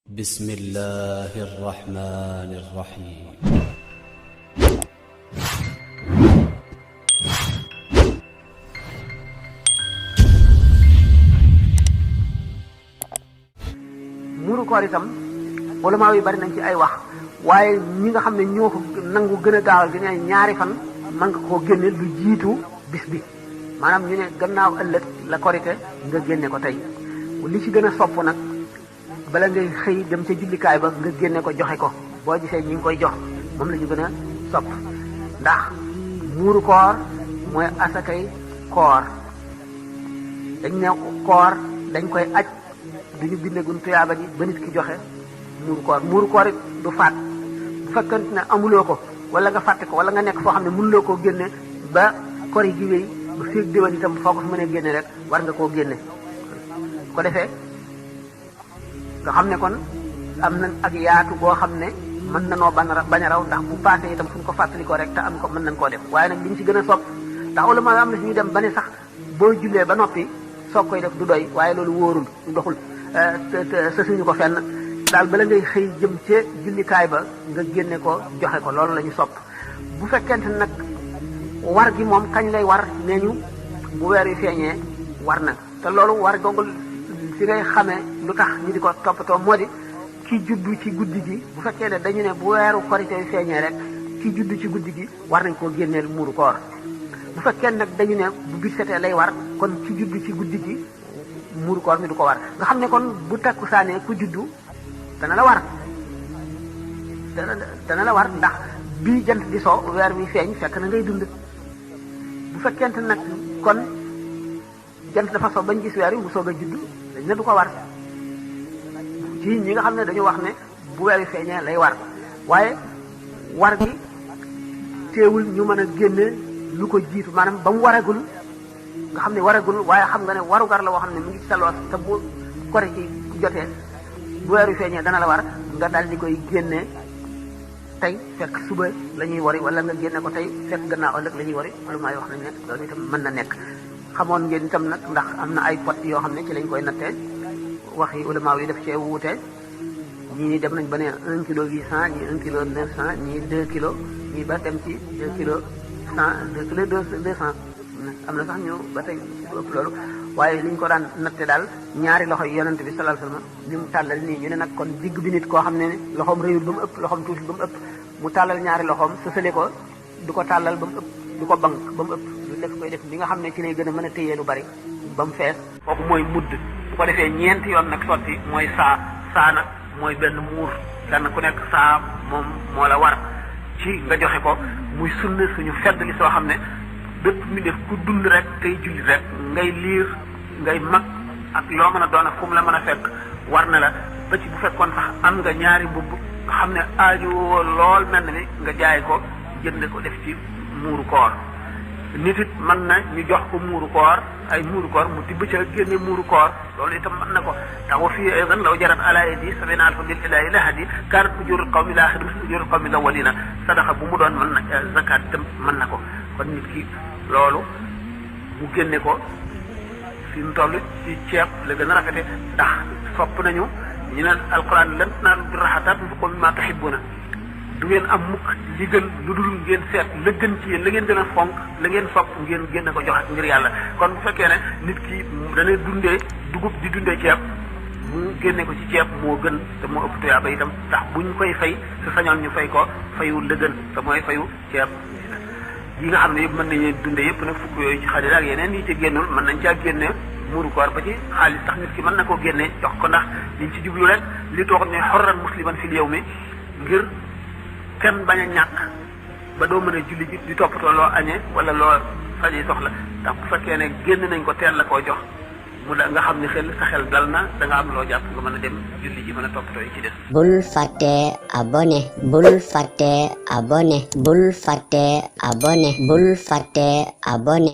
بسم الله الرحمن الرحيم muuru koor itam ulama yi bari nañ ci ay wax waaye ñi nga xam ne ñoo ko nangu gën a gaawal gi ne ñaari fan man nga koo génne lu jiitu bis bi maanaam ñu ne gannaaw ëllëg la korite nga génne ko tey li ci gën a sopp nag bala ngay xëy dem ca jullikaay ba nga génne ko joxe ko boo gisee ñi ngi koy jox moom la ñu gën a sopp ndax muuru koor mooy asakay koor dañ ne koor dañ koy aj duñu bindegun tuyaaba ji ba nit ki joxe muuru koor it du faat bu fekkante ne amuloo ko wala nga fàtte ko wala nga nekk foo xam ne mënuloo koo génne ba kor yi gi wéy ba féeg déwén itam foo ko fi mënee génne rek war nga koo génne ko defee nga xam ne kon am na ak yaatu boo xam ne mën na noo bañ a raw ndax bu paasee itam fu ñu ko fàttalikoo rek te am ko mën nañ koo def waaye nag li ñu ci gën a sopp ndax ulama am na si ñuy dem ba ne sax boo jullee ba noppi soog koy def du doy waaye loolu wóorul du doxul sa suñu ko fenn daal bala ngay xëy jëm ca jullikaay ba nga génne ko joxe ko loolu la ñu sopp bu fekkente nag war gi moom kañ lay war nee ñu bu weer wi feeñee war na te loolu war googu si ngay xamee lu tax ñu di ko toppatoo moo di ki juddu ci guddi gi bu fekkee ne dañu ne bu weeru korite wi feeñee rek ki juddu ci guddi gi war nañ koo génneel muuru koor bu fekkee nag dañu ne bu bit setee lay war kon ki juddu ci guddi gi muuru koor mi du ko war nga xam ne kon bu takkusaanee ku juddu dana la war dana la war ndax bii jant di soo weer wi feeñ fekk na ngay dund bu fekkente nag kon jant dafa so bañ gis weer wi mu soog a juddu dañ ne du ko war ci ñi nga xam ne dañu wax ne bu weer wi feeñee lay war waaye war gi teewul ñu mën a génne lu ko jiitu maanaam ba mu waragul nga xam ne waragul waaye xam nga ne warugar la woo xam ne mu ngi ci saloos te bu kore ci jotee bu weer wi feeñee dana la war nga dal di koy génne tey fekk suba la ñuy wari wala nga génne ko tey fekk gannaaw ëllëg la ñuy wari wala maay wax nañ ne loolu itam mën na nekk xamoon ngeen itam nag ndax am na ay pot yoo xam ne ci lañ koy nattee wax yi ulama yi def cee wuute ñii dem nañ ba ne 1 kilo 800 ñii 1 kilo 900 ñii 2 kilos ñii ba dem ci 2 kilos 100 2 kilos 200 am na sax ñu ba tey ëpp loolu waaye li ñu ko daan natte daal ñaari loxo yi yonent bi sallallahu alayhi wasallam ni mu tàllal nii ñu ne nag kon digg bi nit koo xam ne loxoom réyul ba mu ëpp loxoom tuuti ba mu ëpp mu tàllal ñaari loxoom sësale ko du ko tàllal ba mu ëpp du ko bank ba mu ëpp lu def koy def li nga xam ne ci lay gën a mën a téyee lu bari ba mu fees kooku mooy mudd bu ko defee ñeenti yoon nag sotti mooy saa nag mooy benn muur kenn ku nekk saa moom moo la war ci nga joxe ko muy sunna suñu fedd li soo xam ne bépp mi def ku dund rek tey julli rek ngay liir ngay mag ak loo mën a doon ak fu mu la mën a fekk war na la ba ci bu fekkoon sax am nga ñaari mbubb nga xam ne aaju lool mel na ni nga jaay ko jënd ko def ci muuru koor nit it mën na ñu jox ko muuru koor ay muuru koor mu tibb ca génne muuru koor loolu itam mën na ko tax wa fii aydan law jarat ala yadi sabina alfa bil ilahi lahadi kanat ujurul qawmi la axir misl ujurul qawmi lawalina sadaxa bu mu doon mën na zakat itam mën na ko kon nit ki loolu mu génne ko fi mu toll ci ceeb la gën a rafete ndax sopp nañu ñu ne alquran lan tanaalu birra hattaa tunfiqu mimmaa tuhibbuuna du ngeen am mukk li gën lu dul ngeen seet la gën ci yéen la ngeen gën a fonk la ngeen sopp ngeen génne ko joxe ngir yàlla kon bu fekkee ne nit ki dana dundee dugub di dundee ceeb mu génne ko ci ceeb moo gën te moo ëpp tuyaaba itam ndax buñ koy fay su sañoon ñu fay ko fayu la gën te mooy fayu ceeb yi nga xam ne yëpp mën nañu dundee yëpp nag fukk yooyu ci xalil ak yeneen yi ci génnul mën nañ caa génne muuru koor ba ci xaalis tax nit ki mën na koo génne jox ko ndax liñ ci jublu rek li toog ne xorran musliman fil yawmi ngir kenn bañ a ñàkk ba doo mën a julli ji di toppatoo loo añee wala loo faji soxla ndax bu fekkee ne génn nañ ko teel la koo jox mu da nga xam ne sa xel dal na da nga am loo jàpp nga mën a dem julli ji mën a toppatoo yi ci des. bul fàtte abonné bul fàtte abonné bul fàtte abonné bul fàtte abonné